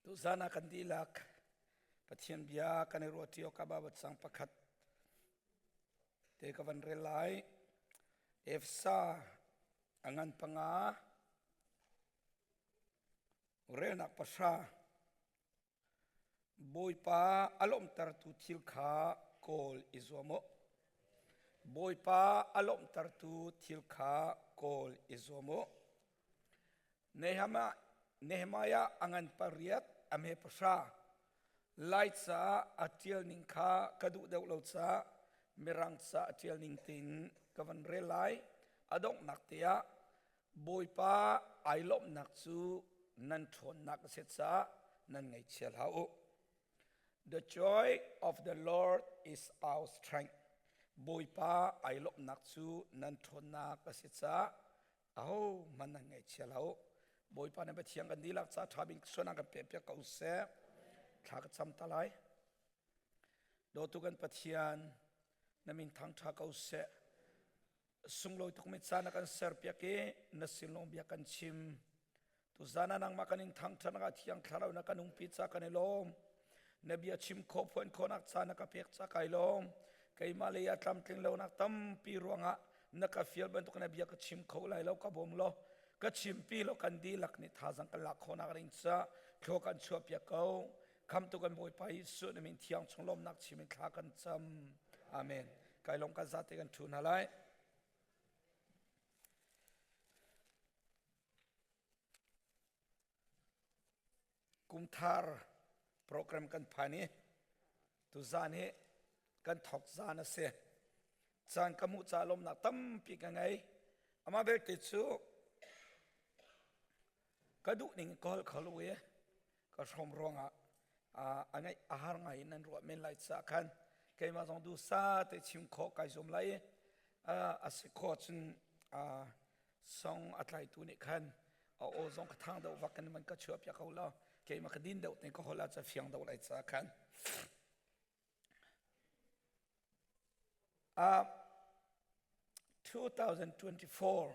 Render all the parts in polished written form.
Tuzan ah kan dihlak Pathian bia kan i ruahṭi awk ah Baibal cang pakhat te ka van rel lai. Efesa a ngan panga relnak pahra Bawipa a lawmhtertu thil kha kawl i zuam u. Bawipa a lawmhtertu thil kha kawl i zuam u. Nehemiah a ngan pariat a hme pahra Lai ca a ṭial ning kha ka duh deuh lo caah Mirang ca a ṭial ning tein ka van rel lai. A donghnak te ah Bawipa ai lawmhnak cu nan ṭhawnnak a si caah nan ngaihchia hlah u. The joy of the Lord is our strength. Bawipa ai lawmhnak cu nan ṭhawnnak a si caah ahohmanh nan ngaihchia hlah u. Bawipa na Pathian kan dihlak ca ṭha bik suanak kan pekpiak ko seh. Thla ka cam ta lai. Dawtu kan Pathian, na min thangṭha ko seh. Sunglawi tukmi ca na kan serpiak i na sinlawng bia kan chim. Tuzan ah nangmah kan in thangṭhatnak ah thiang thlarau na kan umpi ca kan i lawm. Na bia chim khawh phuan khawhnak ca na ka pek ca kai lawm. Keimah lei ah tlamtling lonak tampi ruangah na ka fial bantuk na bia ka chim kho lai lo ka bawm law ka chimpi law kan dihlak nih thazang kan lak khawhnak ding ca thlua kan chuahpiak ko. Khamtu kan Bawipa Jesuh na min thiang chung lawmnak chim in thla kan cam. Amen. Kai lawm kan zate kan ṭhu hna lai. Kumthar program kan phan i tuzan hi kan thawk zan a si. Caan ka hmuh ca lawmnak tampi ka ngei. Amah belte cu ka duh ning ka holh kho lo i ka hrawm ruangah a ngaih a har ngai in nan ruah men lai caah khan keimah zong duhsa te chim khawh kai zuam lai i a si khawh cun song a tlaitu nih khan a aw zong ka thang deuh vak in man ka chuah piak ko lo keimah ka din deuh te ka holh ah ca fiang deuh lai caah khan Uh, 2024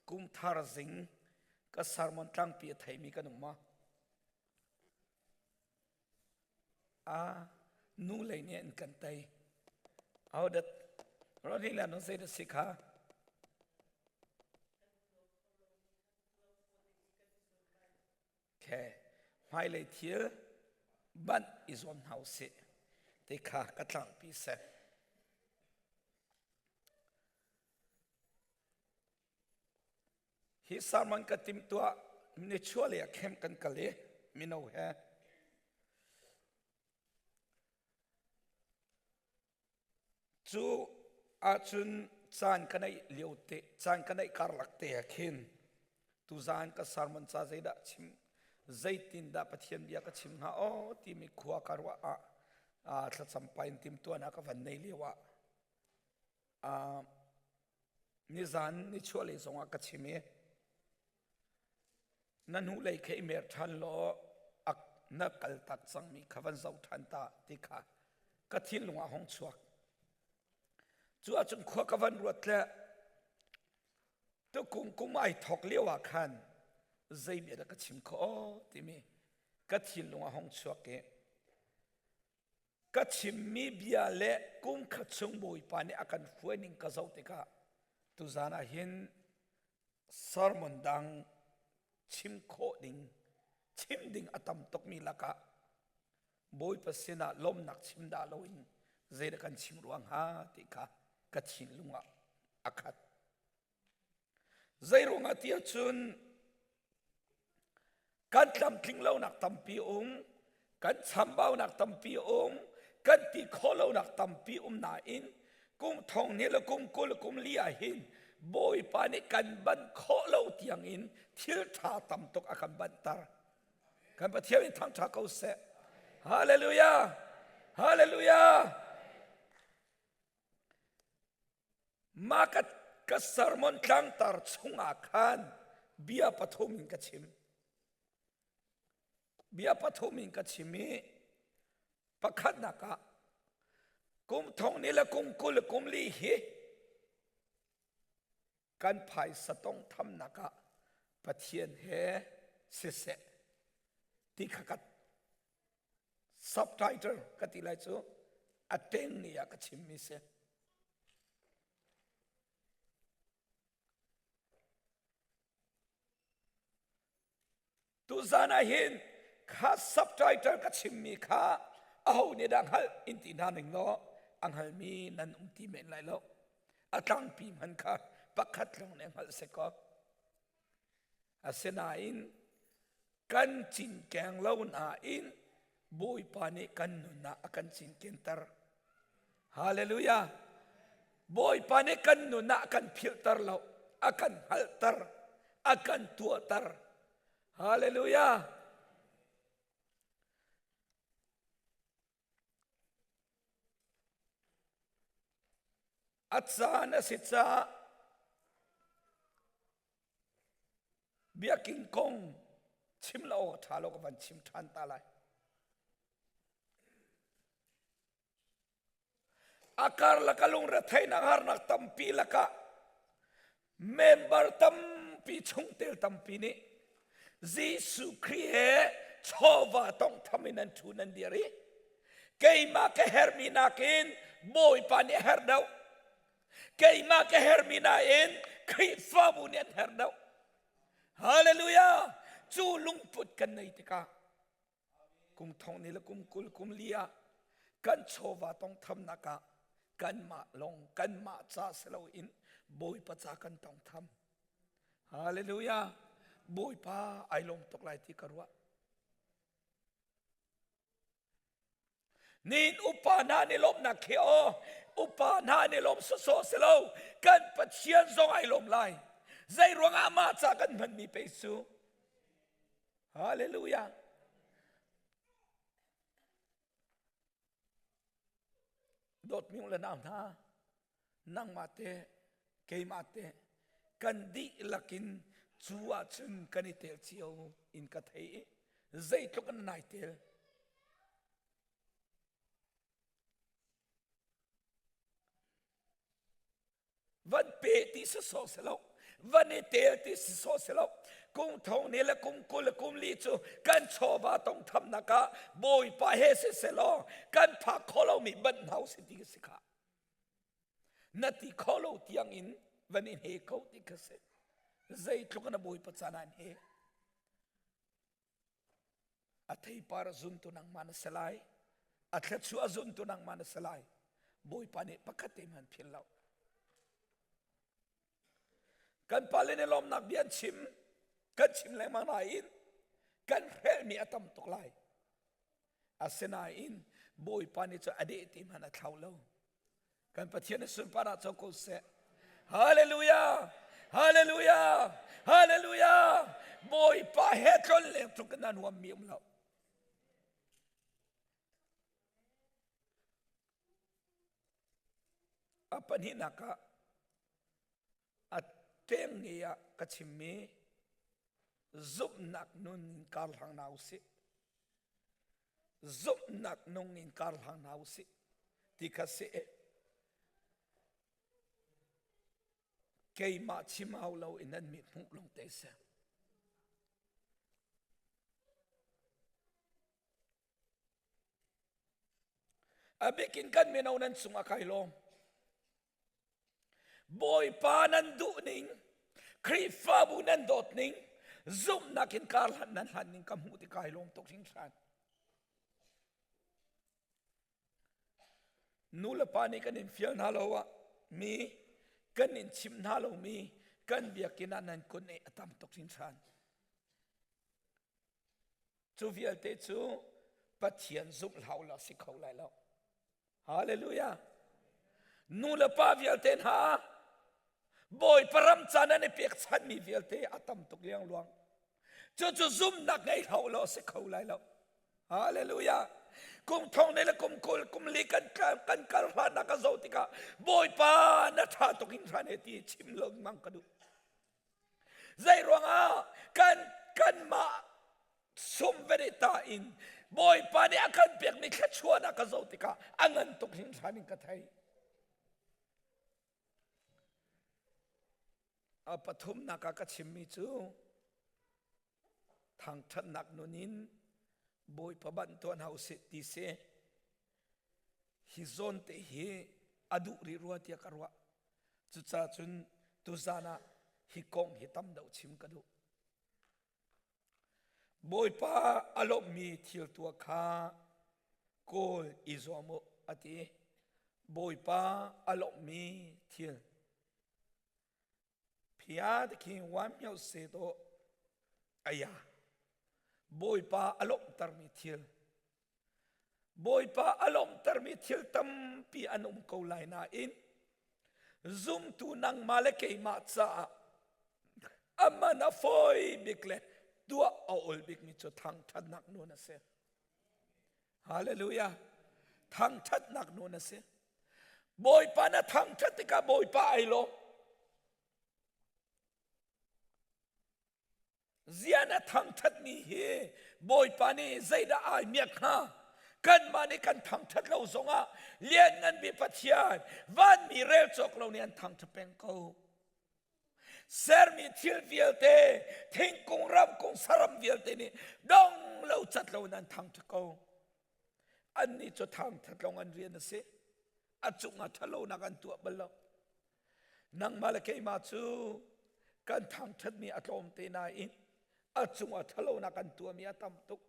kum thar zing ka sermon tlangpi a theimi kan um ma? A nu lei nih an kan tei. Aho dat Ronnie le non zei dah si kha? Okay. Hmailei thil banh i zuam hna usih ti kha ka tlangpi seh. Hi sermon ka timhtuah nichuahlei ah camp kan kal i mino he Cu ahcun caan ka neih lio te, caan ka neih karlak te ah khin tuzaan ka sermon ca zeidah chim, zeitindah Pathian bia ka chim hnga aw timi khua ka ruah ah thlacam pa in timhtuahnak ka van nei lio ah nizan nichuahlei zongah ka chim i Na hnulei kha i mer ṭhan law na kaltak cangmi kha van zoh ṭhan ta ti kha ka thinlung ah hung chuak. Cu ahcun khua ka van ruat le tukum kum ai thawk lio ah khan zei bia dah ka chim khawh timi ka thinlung ah hung chuak i ka chimmi bia le kum khat chung Bawipa nih a kan hruai ning ka zoh tikah tuzan ah hin sermon dang chim khawh ding chim ding a tam tukmi lakah Bawipa sinah lawmnak chim dah loin zeidah kan chim ruang hnga ti kha ka thinlung ah a khat. Zei ruangah ti ahcun Kan tlamtling lonak tampi um, kan chambaunak tampi um, kan ti khawh lonak tampi um nain kum thong ni le kum 20 le kum li ah hin Bawipa nih kan ban khawh lo tiang in thil ṭha tam tuk a kan banhter. Kan Pathian in thangṭha ko seh. Hallelujah! Hallelujah! Mah ka, ka sermon tlangtar chungah khan bia pathum in ka chim. Bia pathum in ka chim i pakhatnak ah kum thong ni le kum 20 le kum li hi kan phaisa tongthamnak ah Pathian he siseh. Ti kha ka subtitle ka ti lai cu a teng ni ah ka chimmi si. Tuzan ah hin kha subtitle ka chimmi kha aho nih dah hngalh in ti hna ning law a hngalmi nan um ti men lai lo. A tlangpi hman kha pakhat lawng nih hngalh si ko. Asinain kan cinkeng lo nain Bawipa nih kan nun ah a kan cinkenter. Hallelujah! Bawipa nih kan nun ah a kan philhter lo, a kan hngalhter, a kan tuahter. Hallelujah! A caan a si caah biakinn kong chim lo awk a ṭha lo ka van chim ṭhan ta lai. A karlak a lungretheihnak harnak tampi lakah member tampi chungtel tampi nih Jesuh Khrih he chawva tongtham in an ṭhu nan dir i keimah ka hermi nakin Bawipa nih a herh deuh keimah ka hermi nain Khrihfabu nih an herh deuh Hallelujah cu lungput kan nei tikah kum thong ni le kum 20 kum li ah kan chawva tongthamnak ah kanmah lawng kanmah ca si loin Bawipa ca kan tongtham Hallelujah Bawipa ai lawm tuk lai ti ka ruah Nin upa hna nih lawmhnak khi aw upa hna nih lawm sawsawh si lo kan Pathian zong ai lawm lai zei ruangah mah ca kan hmanmi pei cu Hallelujah Dawtmi le nau hna nangmah te keimah te kan dihlak in cu ahcun kan i tel cio in ka thei i zeitluk in nai tel van pe ti sawsawh si lo van i tel ti sawsawh si lo kum thong ni le kum 20 le kum li cu kan chawva tongthamnak ah bawipa he siselaw kan phak kho lomi ban hna si ti si kha na ti kho lo tiang in van in he ko ti kha si zeitluk na bawipa caan an he A theipar a zuntu nangmah na si lai. A thluachuah a zuntu nangmah na si lai. Bawipa nih pakhat te hmanh philh lo. Kan pale nih lawmnak bia an chim. Kan chim lengmang nain kan hrelhmi a tam tuk lai. Asinain Bawipa nih cu a deh te hmanh a thlau lo. Kan Pathian na sunparnak co ko seh. Hallelujah! Hallelujah! Hallelujah! Bawipa he tlon leng tluk in a nuammi um lo. A pahnihnak ah a teng nge ah ka chimmi zumhnak nun in kar hlang hna usih. Zumhnak nung in kar hlang hna usih ti kha si. Keimah chim hau lo in nan mit hmuh lawng te si. A bikin kan mino nan cungah kai lawm. Bawipa nan duh ning, Khrihfabu nan dawt ning, zumhnak in kar hlan nan hlan ning ka hmuh ti kai lawm tuk hringhran. Nu le pa nih kan in fial hna lo ah mi kan in chim hna lo mi kan biakinn ah nan kun i a tam tuk hringhran. Cu vialte cu Pathian zumh hlau la si kho lai lo. Hallelujah. Nu le pa vialte hna Bawipa ram ca nan i pekchanmi vialte a tam tuk liangluang. Cucu zumhnak ngei hau law si kho lai lo. Hallelujah. Kum thong ne le kum 20 kum li kan kan kal hlan ka zo tikah Bawipa na tha tuk in hran he ti chim lo mang ka duh. Zei ruangah kan kanmah sum vene ta in Bawipa nih a kan pekmi thluachuahnak ka zoh tikah a ngan tuk hringhran in ka thei. A pathumnak ah ka chimmi cu thangṭhatnak nun in. Bawipa banh tuah hna usih ti si. Hi zawn te hi a duh rih rua tiah ka ruah. Cucaah cun tuzan ah hi kong hi tam deuh chim ka duh. Bawipa a lawmhmi thil tuah kha kawl i zuam u a ti. Bawipa a lawmhmi thil. Phia tikhi wan myo se to aya. Bawipa a lawmhtermi thil. Bawipa a lawmhtermi thil tampi an um ko lai nain zumtu nangmah le keimah caah aman a fawi bik le tuah a ol bikmi cu thangṭhatnak nun a si. Hallelujah. Thangṭhatnak nun a si. Bawipa na thangṭhat tikah Bawipa ai lawm. Zia na thangṭhatmi hi Bawipa nih zeidah ai miak hnga? Kanmah nih kan thangṭhat lo zongah Lianngan Pathian vanmi rel cawk lo nih an thangṭhat peng ko. Sermi thil vialte, thingkung, ramkung, saram vialte nih dong lo cat lo in an thangṭhat ko. Annih cu thangṭhat lawng an rian a si. A cungah ṭhalonak an tuah bal lo. Nangmah le keimah cu kan thangṭhatmi a tlawm te nain a cungah ṭhalonak kan tuahmi a tam tuk.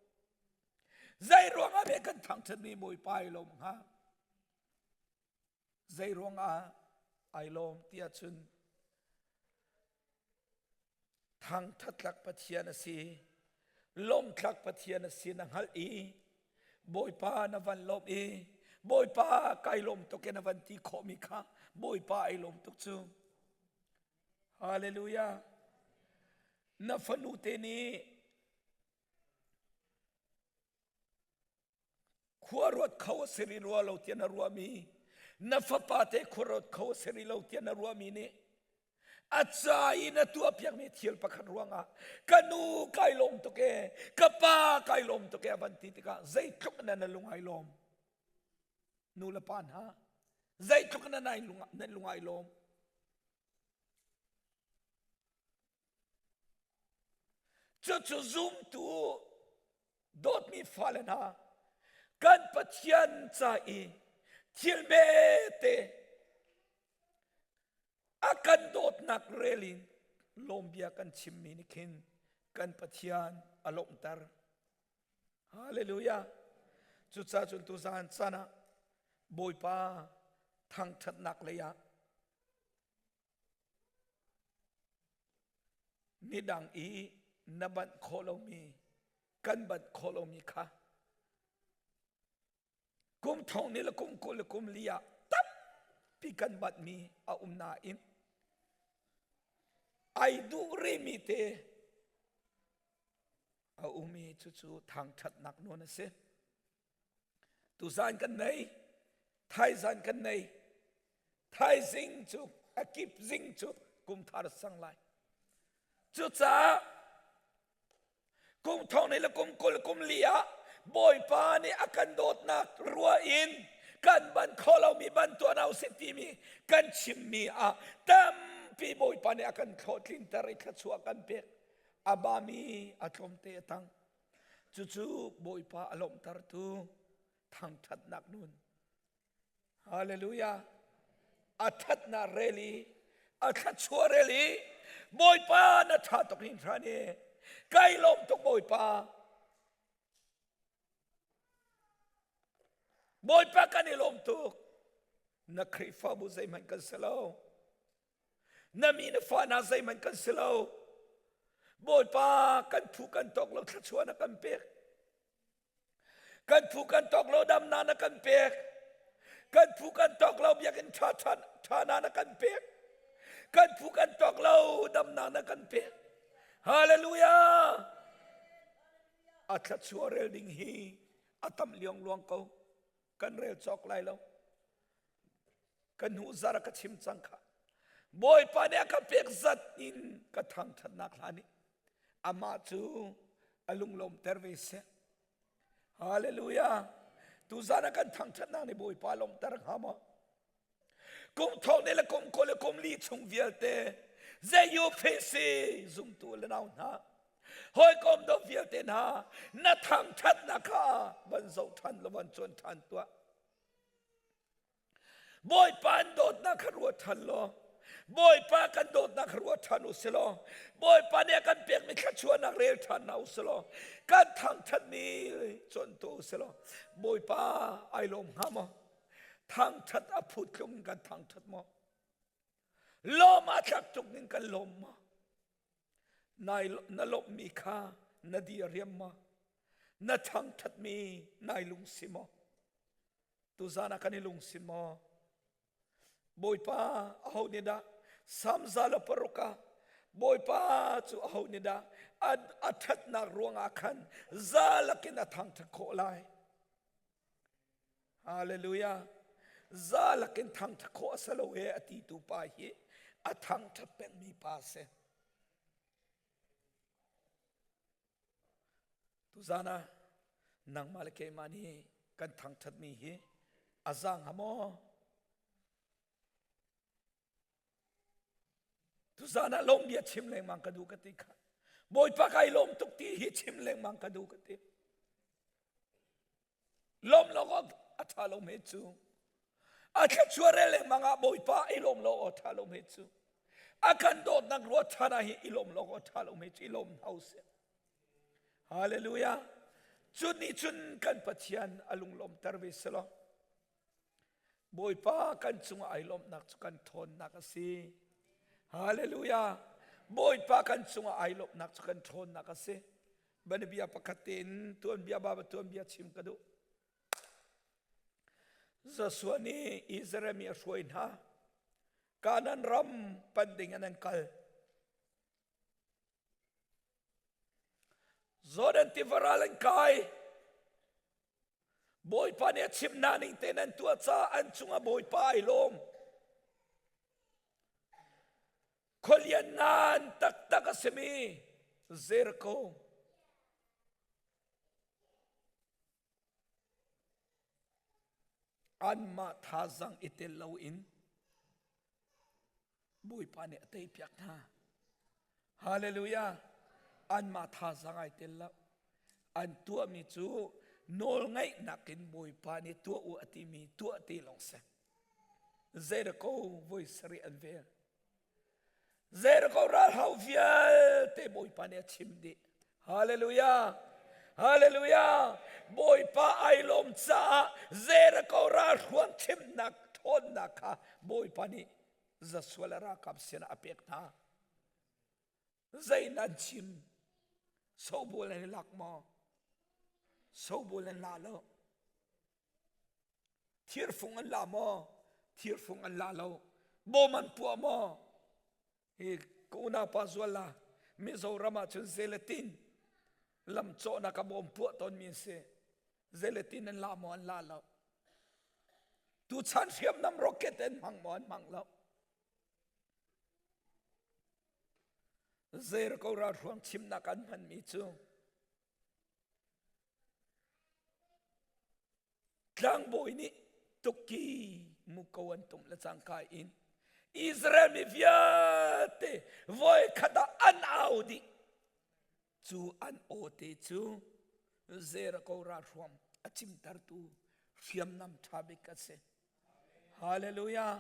Zei ruangah hme kan thangṭhatmi Bawipa ai lawm hnga? Zei ruangah ai lawm ti ahcun Thangṭhattlak Pathian a si, lawmtlak Pathian a si na hngalh i Bawipa na van lawmh i Bawipa kai lawm tuk i na van ti khawhmi kha Bawipa ai lawm tuk cu. Hallelujah. Na fanu te nih khua ruat kho a si rih rua lo tiah na ruahmi na fapa te khua ruat kho a si rih lo tiah na ruahmi nih a ca i na tuahpiakmi thil pakhat ruangah ka nu kai lawm tuk e ka pa kai lawm tuk e a van ti tikah zeitluk na na lung ai lawm nu le pa hna zeitluk na nan lung ai lawm Cucu zumtu dawtmi fale hna kan Pathian ca i thil hmete a kan dawtnak rel in lawmbia kan chimmi nih khin kan Pathian a lawmhter. Hallelujah. Cucaah cun tuzaan caan ah Bawipa thangṭhatnak lei ah Midang i na banh khawh lomi, kan banh khawh lomi kha kum thong ni le kum 20 le kum li ah tampi kan banhmi a um nain ai duh rimi te a um i cucu thangṭhatnak nawn a si. Tuzan kan nei, thaizan kan nei, thaizing cu a kip zing cu kum thar sang lai. Cucaah kum thong ni le kum 20 kum li ah Bawipa nih a kan dawtnak rua in kan ban kho lomi ban tuah hna usih timi kan chimmi ah tampi Bawipa nih a kan hlawhtlinter i thluachuah kan pek. A bami a tlawmte a tang. Cucu Bawipa a lawmhtertu thangṭhatnak nun. Hallelujah. A ṭhatnak rel i a thluachuah rel i Bawipa na ṭha tuk hringhran i kai lawm tuk Bawipa. Bawipa kan i lawm tuk. Na Khrihfabu zeihmanh kan si lo. Na mi na fa hna zeihmanh kan si lo. Bawipa kan phu kan tawk lo thluachuah na kan pek. Kan phu kan tawk lo damnak na kan pek. Kan phu kan tawk lo biakinn ṭha ṭha na na kan pek. Kan phu kan tawk lo damnak na kan pek. Hallelujah! A thluachuah rel ding hi a tam liangluang ko. Kan rel cawk lai lo. Ka hnu zar ka chim cang kha. Bawipa nih a ka pek zat in ka thangṭhatnak hla nih amah cu a lunglawmter ve seh. Hallelujah. Tuzan ah kan thangṭhatnak nih Bawipa lawmter hnga maw? Kum thong ne le kum 20 le kum li chung vialte zei UPC zumtu le nau hna. Hawikom dawt vialte hna, na thangṭhatnak kha van zoh ṭhan law van cuan ṭhan tuah. Bawipa an dawtnak kha ruat ṭhan law, Bawipa kan dawtnak kha ruat ṭhan u si law, Bawipa nih a kan pekmi thluachuahnak rel ṭhan hna u si law, kan thangṭhatmi cuan tuah u si law, Bawipa ai lawm hnga maw? Thangṭhat a phu tlung in kan thangṭhat maw? Lawm a tlak tuk ning kan lawm maw? Nai na lawmhmi kha na di a riam maw? Na thangṭhatmi nai lungsi maw? Tuzan ah kan i lungsi maw? Bawipa aho nih dah Salm 106 ah Bawipa cu aho nih dah a, a ṭhatnak ruangah khan za lakin a thangṭhat khawh lai? Hallelujah. Za lakin thangṭhat khawh a si lo he a ti tu pa hi a thangṭhat pengmi pa a si. Tuzan ah nangmah le keimah nih kan thangṭhatmi hi a za hnga maw? Tuzan ah lawm bia chim lengmang ka duh ka ti kha. Bawipa kai lawm tuk ti hi chim lengmang ka duh ka ti. Lawm lo awk a ṭha lo me cu. A thluachuah rel lengmang ah Bawipa i lawm lo aw ṭha lo me cu. A kan dawtnak ruat ṭhan ah hi i lawm lo aw ṭha lo me cu i lawm hna usih. Hallelujah. Cu nih cun kan Pathian a lunglawmter ve selaw. Bawipa kan cungah ai lawmhnak cu kan ṭhawnnak a si. Hallelujah. Bawipa kan cungah ai lawmhnak cu kan ṭhawnnak a si. Banabia pakhat tein tuanbia baba tuanbia chim ka duh. Joshua nih Israel mi a hruai hna. Kanaan ram pan ding in an kal. Jordan tiva ral an kai. Bawipa nih a chimh hna ning tein an tuah caah an cungah Bawipa ai lawm. Khualian ngan taktak a simi Jericho. Anmah thazang i tel loin Bawipa nih a teipiak hna. Hallelujah. Anmah thazang ai tel lo. An tuahmi cu nawlngaihnak in Bawipa nih tuah u a timi tuah ti lawng si. Jericho voi sarih an vel. Jericho ralhau vialte Bawipa nih a chim dih. Hallelujah. Hallelujah. Bawipa ai lawm caah Jericho ralhruang chimnak ṭhawnnak kha Bawipa nih Joshua le ralkap sinah a pek hna. Zei nan chim? Sobul an i lak maw? Sobul an la lo. Thirfung an la maw? Thirfung an la lo. Bom an puah maw? Hi ka unaupa zual la Mizoram ah cun zeletin lam cawhnak a bom puah tawnmi an si. Zeletin an la maw? An la lo. Tuchan hriamnam rocket an hmang maw? An hmang lo. Jericho ralhruang chimnak an hmanmi cu Tlangbawi nih tukki muko an tum le cangka in Israel mi vialte voi khat ah an au dih. Cu an aw te cu Jericho ralhruam a cimtertu hriamnam ṭha bik a si. Hallelujah!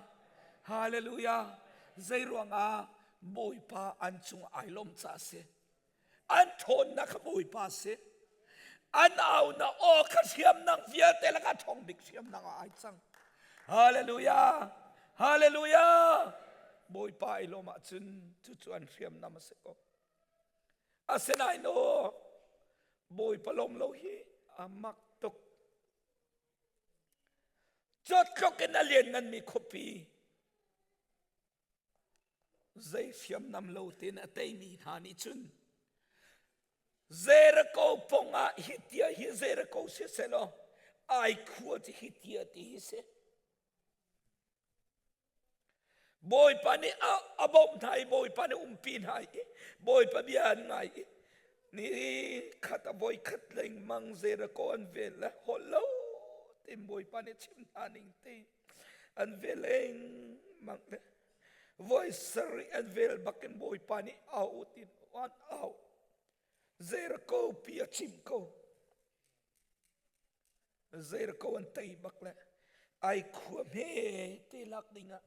Hallelujah! Zeiruangah Bawipa an cung ai lawm ca a si. An ṭhawnnak kha Bawipa a si. An aunak aw kha hriamnam vialte lakah ṭhawng bik hriamnam ah ai cang. Hallelujah! Hallelujah! Bawipa ai lawm ahcun cucu an hriamnam a si ko. Asinain aw Bawipa lawm lo hi a mak tuk. Cawtluk in a liannganmi khuapi zei hriamnam lo tein a teimi hna nih cun Jericho pong ah hi tia hi Jericho si selaw ai khua cu hi tia ti hi si. Bawipa nih a bawmh hna i Bawipa nih umpi hna i Bawipa bia an ngai i ni khat a voi khat lengmang Jericho an vel le holh lo tein Bawipa nih chim hna ning te an vel lengmang le voi sarih an vel bakin Bawipa nih au tin an au. Jericho pi a chim ko. Jericho an tei bak le ai khua hme te lak ding ah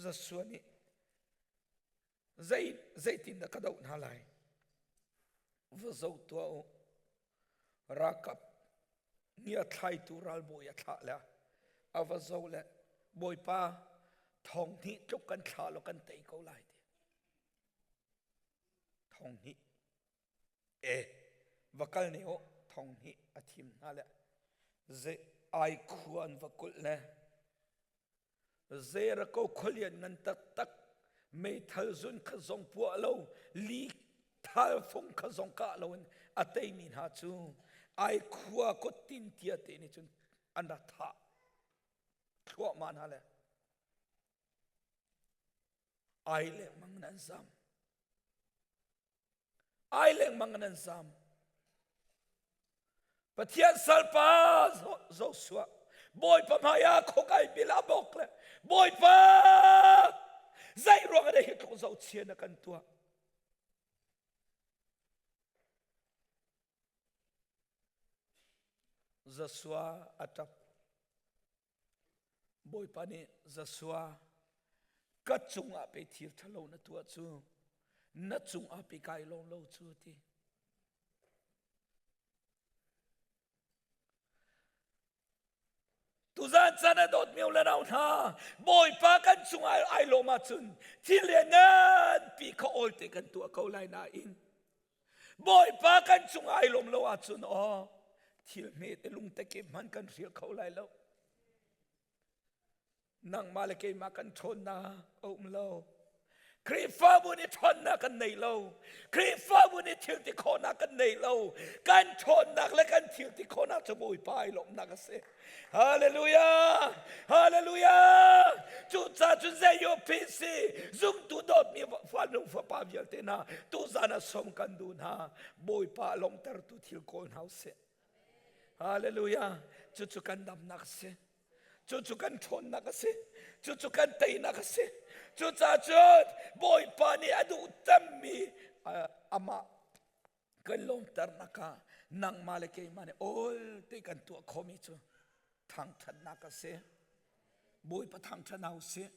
Joshua nih zei zeitin dah ka doh hna lai va zoh tuah u ralkap ngiathlaitu ralbawi a thlah le a va zoh le bawipa thong hnih tluk kan thlah law kan tei ko lai ti thong hnih e va kal ne u thong hnih a thim hna le ze ai khua an va kulh le Jericho khualian ngan taktak meithal zun kha zong puah lo li thal fung kha zong kah lo in a teimi hna cu ai khua kuttin tia te nih cun an rak thah thluahmah hna le ai lengmang in an zam Ai lengmang in an zam. Pathian salpa Joshua Bawipa hmai ah khokai bil a bok le Bawipa zei ruang ah hi tluk zohchia na kan tuah Joshua a ṭap Bawipa nih Joshua ka cungah pei thil ṭhalo na tuah cu na cungah pei kai lawm lo cu ti. Tuzan caan a dawtmi le nau hna Bawipa kan cungah ai lawm ahcun thil liannganpi kha awlte kan tuah ko lai nain Bawipa kan cungah ai lawm lo ahcun aw thil hmete lungteke hmanh kan hrial kho lai lo. Nangmah le keimah kan ṭhawnnak a um lo. Khrihfabu nih ṭhawnnak kan nei lo. Khrihfabu nih thil ti khawhnak kan nei lo. Kan ṭhawnnak le kan thil ti khawhnak cu Bawipa ai lawmhnak a si. Hallelujah! Hallelujah! Cucaah cun zei si zumtu dawtmi fanu fapa vialte hna tuzan ah sawm kan duh hna Bawipa lawmhtertu thil kawl hna usih. Hallelujah! Cucu kan damnak a si. Cucu kan ṭhawnnak a si. Cucu kan teinak a si. Cucaah cun Bawipa nih a duh cemmi amah kan lawmternak ah nangmah le keimah nih awl te kan tuah khomi cu thangṭhatnak a si. Bawipa thangṭhat hna usih.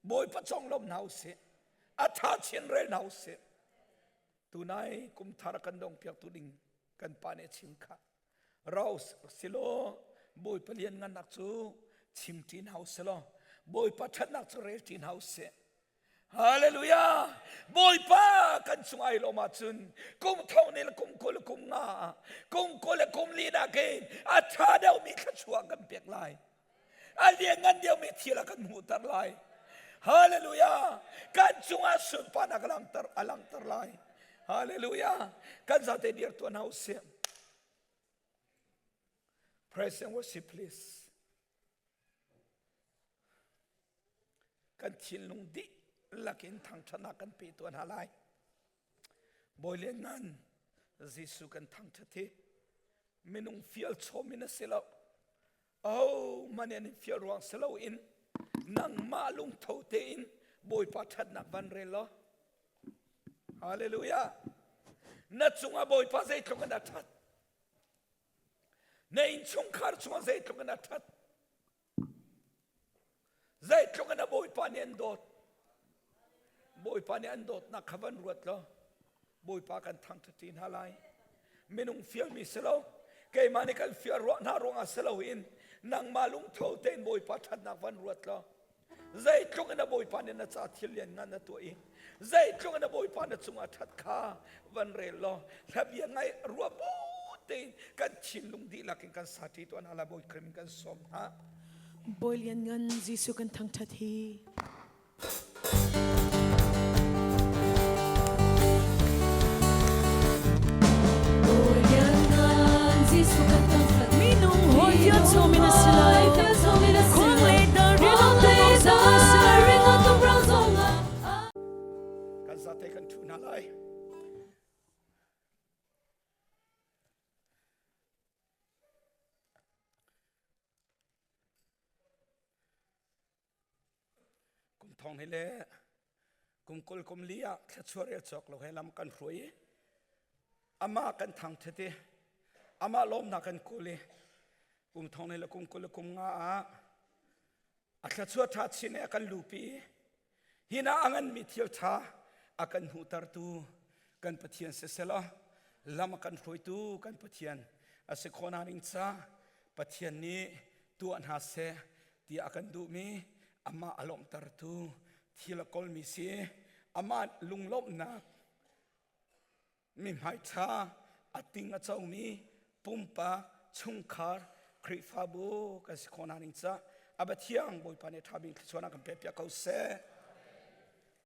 Bawipa conglawmh hna usih. A ṭha chin rel hna usih. Tunai kum thar kan dong piaktu ding kan pa nih a chim kha. Rau silaw Bawipa lian ngannak cu chim ṭi hna usih law Bawipa ṭhatnak cu rel ṭi hna usih. Hallelujah! Bawipa kan cung ai lawm ahcun kum tho ne le kum 20 le kum nga kum 20 le kum li nakin a ṭha deuhmi thluachuah kan pek lai. A lianngan deuhmi thil a kan hmuhter lai. Hallelujah! Kan cungah sunparnak a langhter a langhter lai. Hallelujah! Kan zate dir tuan hau sih. Praise and worship please. Kan thinlung dihlak in thangṭhatnak kan pe tuah hna lai. Bawi Lianngan Jesuh kan thangṭhat hi minung fial chom in a si lo. Oh, man an in fial ruang si loin nangmah lungtho tein Bawipa ṭhatnak van rel law. Hallelujah. Na cungah Bawipa zeitluk in a ṭhat. Na innchungkhar chungah zeitluk in a ṭhat. Zeitluk in a Bawipa nih an dawt. Bawipa nih an dawtnak kha van ruat law Bawipa kan thangṭhat hna lai. Minung fialmi si lo, keimah nih kan fial ruah hna ruangah si loin nangmah lungtho tein Bawipa ṭhatnak van ruat law zeitluk in a Bawipa nih na ca thil lian ngan na tuah i zeitluk in a Bawipa na cungah ṭhat kha van rel law hlabia ngai ruah bu tein kan thinlung dihlak in kan sa ṭi tuah hna lai Bawi Khrih kan sawm hna. Bawi lianngan Jesuh kan thangṭhat hi. Bawi lianngan Jesuh kan thangṭhat. Minung hawi fial chom in a si lo. Khuang le dar ring a tum Kan zate kan ṭhu hna lai. Kum thong hi le kum 20 kum li ah thluachuah rel cawk lo he lam kan hruai i. Amah kan thangthat i amah lawmnak kan kawl i kum thong le kum 20 le kum nga ah a thluachuah ṭha chin i a kan lupi i hi na a nganmi thil ṭha a kan hmuhtertu kan Pathian siselaw lam a kan hruaitu kan Pathian a si khawh ning ca Pathian nih tuah hna seh tiah a kan duhmi amah a lawmhtertu thil a kawlmi si amah lunglawmhnak mi hmaiṭha a ting a comi pumpak chungkhar Khrihfabu kan si khawh ning ca a Pathian Bawipa nih ṭha bik thluachuahnak kan pek piak ko seh.